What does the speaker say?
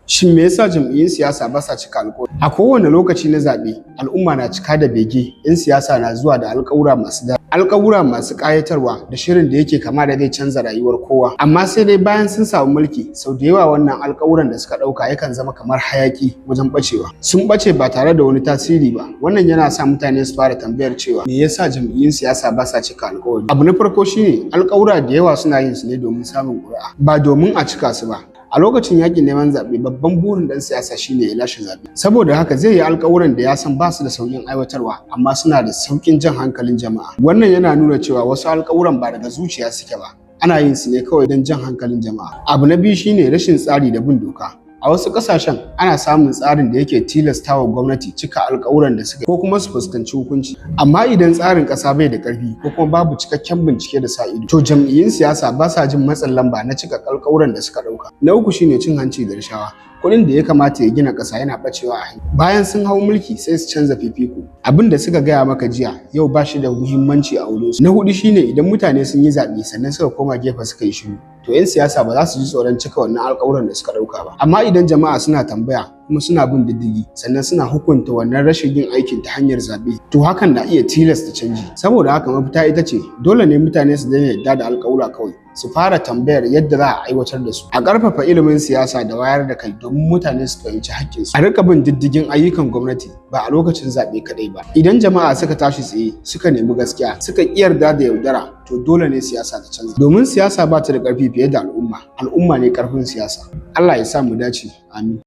Shin me yasa jam'iyyun siyasa ba sa cika alƙawari? A kowane lokaci na zaɓe, al'umma na cika da bege, 'yan siyasa na zuwa da alƙawura masu daɗi, alƙawura masu ƙayatarwa da shirin da yake kama da zai canza rayuwar kowa. Amma sai dai bayan sun samu mulki, sau da yawa wannan alƙawuran da suka ɗauka yakan zama kamar hayaƙi wajen ɓacewa. Sun ɓace ba tare da wani tasiri ba. Wannan yana sa mutane su fara tambayar cewa me yasa jam'iyyun siyasa ba sa cika alƙawari? Abu na farko shine alƙawura da yawa suna yin su ne domin samun ƙuri'a, ba domin a cika su ba. A lokacin yakin neman zaɓe, babban burin ɗan siyasa shine ya lashe zaɓe. Saboda haka zai yi alƙawuran da ya san ba su da sauƙin aiwatarwa, amma suna da sauƙin jan hankalin jama'a. Wannan yana nuna cewa wasu alƙawuran ba daga zuciya suke ba. Ana yin su ne kawai don jan hankalin jama'a. Abu na biyu shine rashin tsari da bin doka. A wasu ƙasashen ana samun tsarin da yake tilastawa gwamnati cika alƙawuran da suka ko kuma su fuskanci hukunci. Amma idan tsarin ƙasa bai da ƙarfi ko kuma babu cikakken bincike da sa ido, to jam'iyyun siyasa ba sa jin matsin lamba na cika alƙawuran da suka ɗauka. Na uku shine cin hanci da rashawa. Kuɗin da ya kamata ya gina ƙasa yana ɓacewa a hanya. Bayan sun hau mulki, sai su canza fifiko. Abin da suka gaya maka jiya, yau ba shi da muhimmanci a wurinsu. Na huɗu shine idan mutane sun yi zaɓe sannan suka koma gefe suka yi shiru, to 'yan siyasa ba za su ji tsoron cika wannan alƙawuran da suka ɗauka ba. Amma idan jama'a suna tambaya kuma suna bin diddigi, sannan suna hukunta wannan rashin yin aikin ta hanyar zaɓe, to hakan na iya tilasta canji. Saboda haka mafita ita ce dole ne mutane su daina yarda da alƙawura kawai, su fara tambayar yadda za a aiwatar da su. A ƙarfafa ilimin siyasa da wayar da kai domin mutane su fahimci haƙƙinsu. A riƙa bin diddigin ayyukan gwamnati ba a lokacin zaɓe kaɗai ba. Idan jama'a suka tashi tsaye, suka nemi gaskiya, suka ƙi yarda da yaudara, to dole ne siyasa ta canza. Domin siyasa ba ta da ƙarfi fiye da al'umma, al'umma ne ƙarfin siyasa. Allah ya sa mu dace. Amin.